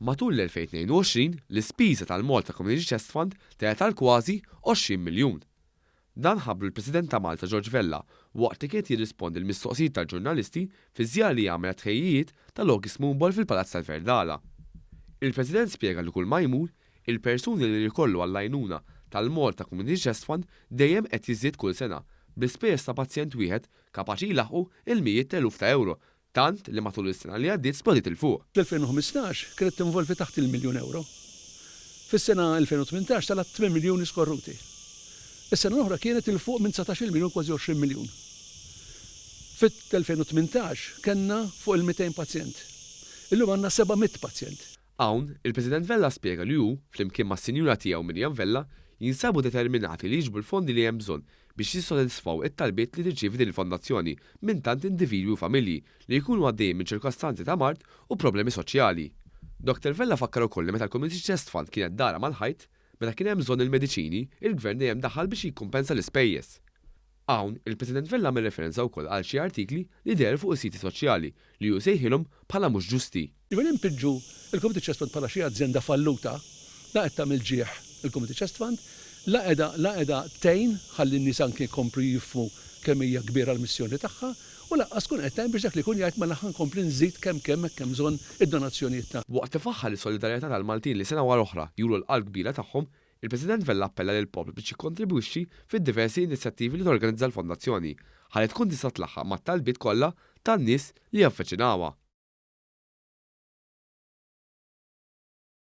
Matul l-2022, l-ispiża tal-Malta Community Chest Fund telgħet għal kważi 20 miljun. Dan ħabbru l-President ta' Malta George Vella waqt li kien qed jirrispondi l-mistoqsijiet tal-ġurnalisti fi żjara li għamel għat-tħejjijiet tal-August Moon Ball fil-Palazz tal-Verdala. Il-President spjega li kull ma jmur, il-persuni li jirrikorru għall-għajnuna tal-Malta Community Chest Fund dejjem qed jiżdied kull sena, bl-ispejjeż ta' pazjent wieħed kapaċi jlaħħqu il-mijiet t'eluf ta' ewro tant li matul is-sena li għaddiet splodiet 'il fuq. Fl-2015 kienet tinvolvi taħt il-miljun ewro. Fis-sena 2018 telgħet 8 miljuni skorruti. Is-sena l-oħra kienet 'il fuq minn 19-il miljun kważi 20 miljun. Fit-2018 kellna fuq il-200 pazjent. Illum għandna 700 pazjent. Hawn, il-President Vella spjega li hu, flimkien mas-Sinjura tiegħu Miriam Vella, jinsabu determinati li jiġbru l-fondi li hemm bżonn biex jissodisfaw it-talbiet li tirċievi din il-fondazzjoni minn tant individwi u familji li jkunu għaddejjin minn ċirkostanzi ta' mard u problemi soċjali. Dottor Vella fakkar ukoll li meta l-Community Chest Fund kienet dara mal-ħajt, meta kien hemm bżonn il-mediċini, il-Gvern dejjem daħal biex jikkumpensa l-ispejjeż. Hawn, il-President Vella għamel referenza wkoll għal xi artikli li dehru fuq is-siti soċjali li hu sejħilhom bħala mhux ġusti. Jiġifieri npiġġu l-Community Chest Fund bħala xi azjenda falluta, la qed tagħmel ġieħ il-Community Chest Fund, la qiegħda la qiegħda tgħin ħalli n-nies anke jkomplu jifhmu kemm hija kbira l-missjoni tagħha u lanqas tkun qed tgħin biex dak li jkun jgħid mela ħa nkompli nżid kemm kemm hekk hemm bżonn id-donazzjonijiet tagħna. Waqt li faħħar is-solidarjetà tal-Maltin li sena wara oħra juru l-qalb kbira tagħhom, Il-President Vella appella lill-poplu biex jikkontribwixxi fid-diversi inizjattivi li torganizza l-Fondazzjoni ħalli tkun tista' tlaħħaq mat-talbiet kollha tan-nies li javviċinawha.